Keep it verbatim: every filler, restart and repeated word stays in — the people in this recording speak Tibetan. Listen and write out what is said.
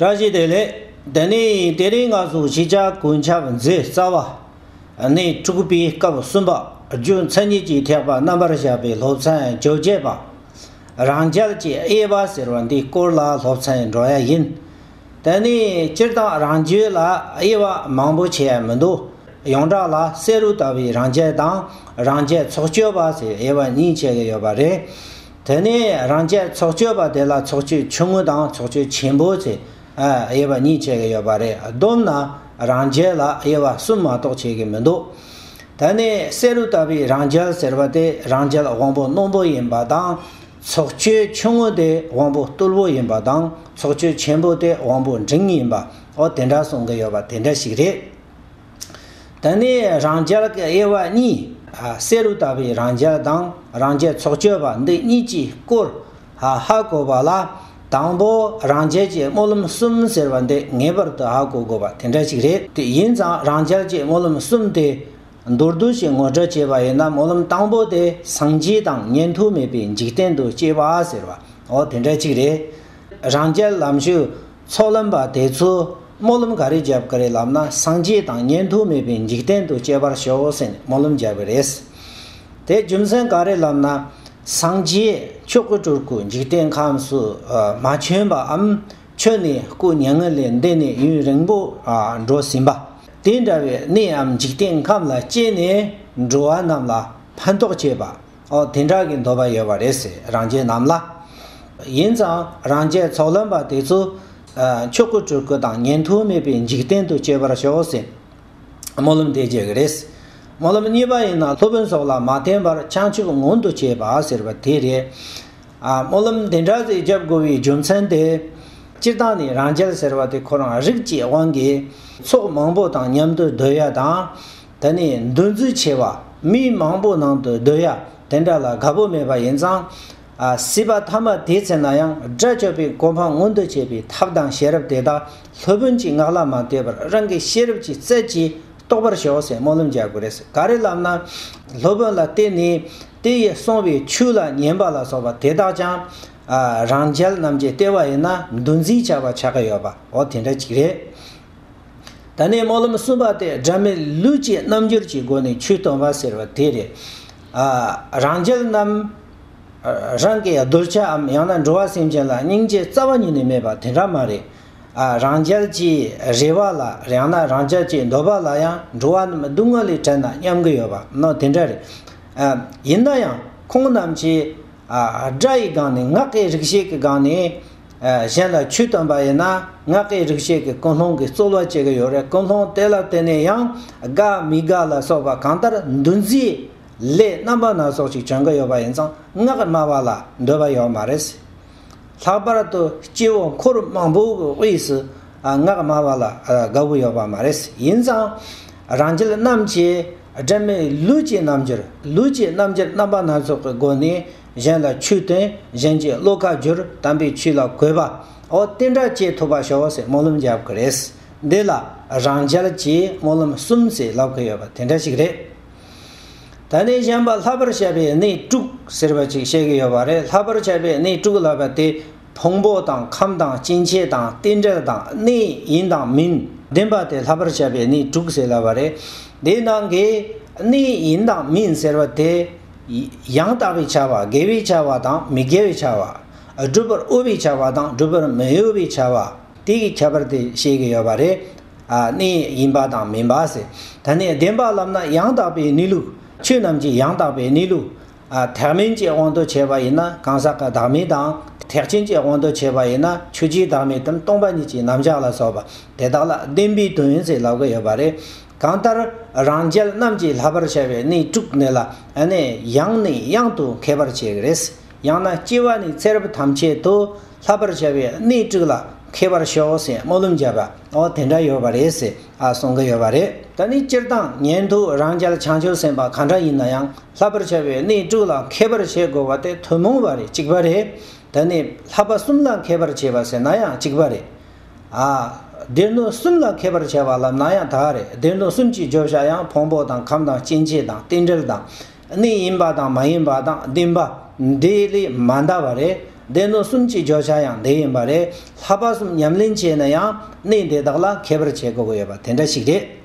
བཀྲ་ཤིས་བདེ་ལེགས། དེ་ནས་དེ་རིང་ང་ཚོ་གཞིས་ཆགས་ཀུན་ཁྱབ་མཛོད་རྩ་བ་གནས་དྲུག་པའི་སྐབས་གསུམ་པ་རྒྱུ་མཚན་ཉིད་ཀྱི་ཐེག་པ་རྣམ་པར་བཤད་པའི་སློབ་ཚན་བཅོ་བརྒྱད་པ། རང་རྒྱལ་གྱི་དབྱེ་བ་ཟེར་བ་འདིའི་སྐོར་ལ་སློབ་ཚན་འགྲོ་ཡ་ཡིན། དེ་ནས་སྤྱིར་བཏང་རང་རྒྱལ་ལ་དབྱེ་བ་མང་པོ་ཕྱེ་ཡ་མི་འདུག་ཡོངས་གྲགས་ལ་བསེ་རུ་ལྟ་བུའི་རང་རྒྱལ་དང་རང་རྒྱལ་ཚོགས་སྤྱོད་པ་ཟེར་དབྱེ་བ་གཉིས་ཕྱེ་གི་ཡོད་པ་རེད། དེ་ནས་རང་རྒྱལ་ཚོགས་སྤྱོད་པ་དེ་ལ་ཚོགས་སྤྱོད་ཆུང་ངུ་དང་ཚོགས་སྤྱོད་ཆེན་པོ་ཟེར་དབྱེ་བ་གཉིས་ཕྱེ་གི་ཡོད་པ་རེད། བསྡོམས་ན་རང་རྒྱལ་ལ་དབྱེ་བ་གསུམ་མ་གཏོགས་ཕྱེ་གི་མི་འདུག་དེ་ནས་བསེ་རུ་ལྟ་བུའི་རང་རྒྱལ་ཟེར་བ་དེ་རང་རྒྱལ་དབང་པོ་རྣོན་པོ་ཡིན་པ་དང་། ཚོགས་སྤྱོད་ཆུང་ངུ་དེ་དབང་པོ་རྟུལ་པོ་ཡིན་པ་དང་ཚོགས་སྤྱོད་ཆེན་པོ་དེ་དབང་པོ་འབྲིང་ཡིན་པ། འོ་དེ་འདྲ་གསུང་གི་ཡོད་པ་དེ་འདྲ་ཞིག་རེད། དེ་ནས་རང་རྒྱལ་གྱི་དབྱེ་བ་གཉིས། ཨ། བསེ་རུ་ལྟ་བུའི་རང་རྒྱལ་དང་རང་རྒྱལ་ཚོགས་སྤྱོད་པ་འདི་གཉིས་ཀྱི་སྐོར་ཧ་ཧ་གོ་བ་ལ། དང་པོ་རང་རྒྱལ་གྱི་སྨོན་ལམ་གསུམ་ཟེར་བ་འདི་ངེས་པར་དུ་ཧ་གོ་དགོས་པ་དེ་འདྲ་ཞིག་རེད། དེ་ཡིན་ཙང་རང་རྒྱལ་གྱི་སྨོན་ལམ་གསུམ་དེ་མདོར་བསྡུས་ཤིག་ངོ་སྤྲོད་བྱས་པ་ཡིན་ན། སྨོན་ལམ་དང་པོ་དེ་སངས་རྒྱས་དང་ཉན་ཐོས་མེད་པའི་འཇིག་རྟེན་དུ་སྐྱེ་བ་ཟེར་བ། འོ་དེ་འདྲ་ཅིག་རེད། རང་རྒྱལ་ལམ་ཞུགས་ཚོགས་ལམ་པ་དེ་ཚོ་སྨོན་ལམ་ག་རེ་བརྒྱབ་ཀྱི་རེད་ལབ་ན། སངས་རྒྱས་དང་ཉན་ཐོས་མེད་པའི་འཇིག་རྟེན་དུ་སྐྱེ་བར་ཤོག་ཟེར་ནས་སྨོན་ལམ་བརྒྱབ་པ་རེད། དེ་རྒྱུ་མཚན་ག་རེ་ལབ་ན། སངས་རྒྱས་མཆོག་གི་སྤྲུལ་སྐུ་འཇིག་རྟེན་ཁམས་སུ་མ་བྱོན་པའམ་བྱོན་ནས་སྐུ་མྱ་ངན་ལས་འདས་ནས་ཡུན་རིང་པོ་འགྲོ་ཟིན་པ། དེ་འདྲ་བའི་གནས་འམ་འཇིག་རྟེན་ཁམས་ལ་སྐྱེས་ནས་འགྲོ་བ་རྣམས་ལ་ཕན་ཐོགས་བྱེད་པ། ཨོ་དེ་འདྲ་གི་འདོད་པ་ཡོད་པ་རེད་ཟེར། རང་རྒྱལ་རྣམས་ལ། ཡིན་ཙང་རང་རྒྱལ་ཚོགས་ལམ་པ་དེ་ཚོ་མཆོག་གི་སྤྲུལ་སྐུ་དང་ཉན་ཐོས་མེད་པའི་འཇིག་རྟེན་དུ་སྐྱེ་བར་ཤོག་ཟེར་སྨོན་ལམ་དེ་རྒྱག་གི་རེད། སྨོན་ལམ་གཉིས་པ་ཡིན་ན། སློབ་དཔོན་སོགས་ལ་མ་བརྟེན་པར་བྱང་ཆུབ་མངོན་དུ་བྱེད་པ་ཟེར་བ་དེ་རེད། ཨ། སྨོན་ལམ་འདི་འདྲ་ཞིག་རྒྱབ་དགོས་པའི་རྒྱུ་མཚན་དེ། སྤྱིར་བཏང་ནས་རང་རྒྱལ་ཟེར་བ་དེ་ཁོ་རང་རིགས་ཀྱི་དབང་གིས་ཚོགས་མང་པོ་དང་མཉམ་དུ་སྡོད་ཡ་དང་། དེ་ནས་འདུ་འཛི་ཆེ་བ། མི་མང་པོ་ནང་དུ་སྡོད་ཡ་དེ་འདྲ་ལ་དགའ་པོ་མེད་པ་ཡིན་ཙང་། ཨ། སྲིད་པ་ཐ་མ་དེའི་ཚེ་ན་ཡང་དགྲ་བཅོམ་པའི་གོ་འཕང་མངོན་དུ་བྱེད་པའི་ཐབས་དང་ཤེས་རབ་དེ་དག་སློབ་དཔོན་གྱི་ངག་ལ་མ་ལྟོས་པར་རང་གི་ཤེས་རབ་ཀྱི་རྩལ་གྱིས་རྟོགས་པར་ཤོག་ཟེར་སྨོན་ལམ་རྒྱག་དགོས་རེད། ག་རེ་ལབ་ན། སློབ་དཔོན་ལ་བརྟེན་ནས་དེ་ཡིས་གསུངས་པའི་ཆོས་ལ་ཉན་པ་ལ་སོགས་པ་དེ་དག་ཀྱང་། ཨ། རང་རྒྱལ་རྣམས་ཀྱིས་བལྟས་པ་ཡིན་ན་འདུ་འཛིའི་ཆ་བ་ཆགས་ཀྱི་ཡོད་པ། འོ་དེ་འདྲ་ཅིག་རེད། ད་ནི་སྨོན་ལམ་གསུམ་པ་དེ་སྒྲ་མེད་ལུས་ཀྱི་རྣལ་འབྱོར་གྱི་སྒོ་ནས་ཆོས་སྟོན་པ་ཟེར་བ་དེ་རེད། ཨ། རང་རྒྱལ་རྣམས། རང་གི་གདུལ་བྱའམ་ཡང་ན་འགྲོ་བ་སེམས་ཅན་ལ་སྙིང་རྗེ་རྩ་བ་ཉིད་ནས་མེད་པ་དེ་འདྲ་མ་རེད། ཨ། རང་རྒྱལ་གྱི་རེ་བ་ལ་ཡང་ན་རང་རྒྱལ་གྱི་འདོད་པ་ལ་ཡང་འགྲོ་བ་རྣམས་སྡུག་བསྔལ་ལས་བྲལ་ན་སྙམ་གྱི་ཡོད་པ་ནོ་དེ་འདྲ་རེད། ཨ། ཡིན་ན་ཡང་ཁོང་རྣམས་ཀྱིས། ཨ། སྒྲ་ཡི་སྒང་ནས་ངག་གི་རིག་བྱེད་ཀྱི་སྒང་ནས། ཨ། གཞན་ལ་ཆོས་སྟོན་པ་ཡིན་ན། ངག་གི་རིག་བྱེད་ཀྱི་ཀུན་སློང་གིས་རྩོལ་བ་བྱེད་ཀྱི་ཡོད་རེད། ཀུན་སློང་དེ་ལ་བརྟེན་ནས་ཡང་དགའ་མི་དགའ་ལ་སོགས་པ་གང་ལྟར་འདུ་འཛིའི་ལས་རྣམ་པ་སྣ་ཚོགས་ཤིག་བྱུང་གི་ཡོད་པ་ཡིན་ཙང་། ངག་སྨྲ་བ་ལ་འདོད་པ་ཡོད་མ་རེད། ལྷག་པར་དུ་སྐྱེ་བོ་འཁོར་མང་པོ་གི་དབུས་སུ། ཨ། ངག་སྨྲ་བ་ལ། ཨ། དགའ་བོ་ཡོད་པ་མ་རེད། ཡིན་ཙང་། རང་རྒྱལ་རྣམས་ཀྱིས་སྒྲ་མེད་ལུས་ཀྱི་རྣལ་འབྱོར། ལུས་ཀྱི་རྣལ་འབྱོར་རྣམ་པ་སྣ་ཚོགས་ཀྱི་སྒོ་ནས་གཞན་ལ་ཆོས་སྟོན། གཞན་གྱི་བློ་ཁ་བསྒྱུར། དམ་པའི་ཆོས་ལ་གུས་པ། འོ་དེ་འདྲ་བྱེད་ཐུབ་པ་ཤོག་ཟེར་སྨོན་ལམ་རྒྱབ་ཀྱི་རེད། འདི་ལ་རང་རྒྱལ་གྱི་སྨོན་ལམ་གསུམ་ཟེར་ལབ་ཀྱི་ཡོད་པ་དེ་འདྲ་ཞིག་རེད། ད་ནི་གཞན་པ་ལྷག་པར་བཤད་པའི་གནས་དྲུག་ཟེར་བ་ཅིག་བཤད་ཀྱི་ཡོད་པ་རེད། ལྷག་པར་བཤད་པའི་གནས་དྲུག་ལབ་པ་དེ་ཕུང་པོ་དང་ཁམས་དང་སྐྱེ་མཆེད་དང་རྟེན་འབྲེལ་དང་གནས་ཡིན་དང་མིན་བདེན་པ་དེ་ལྷག་པར་བཤད་པའི་གནས་དྲུག་ཟེར་ལབ་པ་རེད། དེའི་ནང་གི་གནས་ཡིན་དང་མིན་ཟེར་བ་དེ། ཡང་དག་པའི་ཆ་བ། དགེ་བའི་ཆ་བ་དང་མི་དགེ་བའི་ཆ་བ། སྒྲུབ་པར་འོས་པའི་ཆ་བ་དང་སྒྲུབ་པར་མི་འོས་པའི་ཆ་བ། དེ་གི་ཁྱད་པར་དེ་བཤད་ཀྱི་ཡོད་པ་རེད། ཨ། གནས་ཡིན་པ་དང་མིན་པ་ཟེར། ད་ནི་བདེན་པ་ལབ་ན་ཡང་དག་པའི་གནས་ལུགས། ཆོས་རྣམས་ཀྱི་ཡང་དག་པའི་གནས་ལུགས། ཨ། ཐེག་དམན་གྱི་དབང་དུ་བྱས་པ་ཡིན་ན་གང་ཟག་གི་བདག་མེད་དང་། ཐེག་ཆེན་གྱི་དབང་དུ་བྱས་པ་ཡིན་ན་ཆོས་ཀྱི་བདག་མེད་དམ་སྟོང་པ་ཉིད་ཀྱི་རྣམ་གཞག་ལ་སོགས་པ་དེ་དག་ལ་བདེན་པའི་དོན་ཟེར་ལབ་ཀྱི་ཡོད་པ་རེད། གང་ལྟར་རང་རྒྱལ་རྣམས་ཀྱིས་ལྷག་པར་བྱ་བའི་གནས་དྲུག་ནི་ལ་ཨ་ནི་ཡང་ནས་ཡང་དུ་མཁས་པར་བྱེད་ཀྱི་རེད། ཡང་ན་སྐྱེ་བ་ནས་ཚེ་རབས་ཐམས་ཅད་དུ་ལྷག་པར་བྱ་བའི་གནས་དྲུག་ལ་མཁས་པར་ཤོག་ཟེར་སྨོན་ལམ་བརྒྱབ་པ། འོ་དེ་འདྲ་ཡོད་པ་རེད་ཟེར། ཨ། གསུང་གི་ཡོད་པ་རེད། ད་ནི་སྤྱིར་བཏང་ཉན་ཐོས་རང་རྒྱལ་བྱང་ཆུབ་སེམས་དཔའ་གང་འདྲ་ཡིན་ན་ཡང་ལྷག་པར་བྱ་བའི་གནས་དྲུག་ལ་མཁས་པར་བྱེད་དགོས་པ་དེ་ཐུན་མོང་བ་རེད། གཅིག་པ་རེད། ད་ནི་ལྷག་པ་གསུམ་ལ་མཁས་པར་བྱེད་པ་ཟེར་ན་ཡང་གཅིག་པ་རེད། ཨ། སྡེ་སྣོད་གསུམ་ལ་མཁས་པར་བྱ་བ་ལབ་ན་ཡང་དག་རེད། སྡེ་སྣོད་གསུམ་གྱི་བརྗོད་བྱ་ཡང་ཕུང་པོ་དང་ཁམས་དང་སྐྱེ་མཆེད་དང་རྟེན་འབྲེལ་དང་། གནས་ཡིན་པ་དང་མ་ཡིན་པ་དང་བདེན་པ་འདི་ལས་མ་འདའ་བ་རེད། སྡེ་སྣོད་གསུམ་གྱི་བརྗོད་བྱ་ཡང་འདི་ཡིན་པ་རེད། ལྷག་པ་གསུམ་ཉམས་ལེན་བྱས་ན་ཡང་གནས་འདི་དག་ལ་ཁྱད་པར་ཕྱེ་དགོས་ཀྱི་ཡོད་པ་དེ་འདྲ་ཞིག་རེད།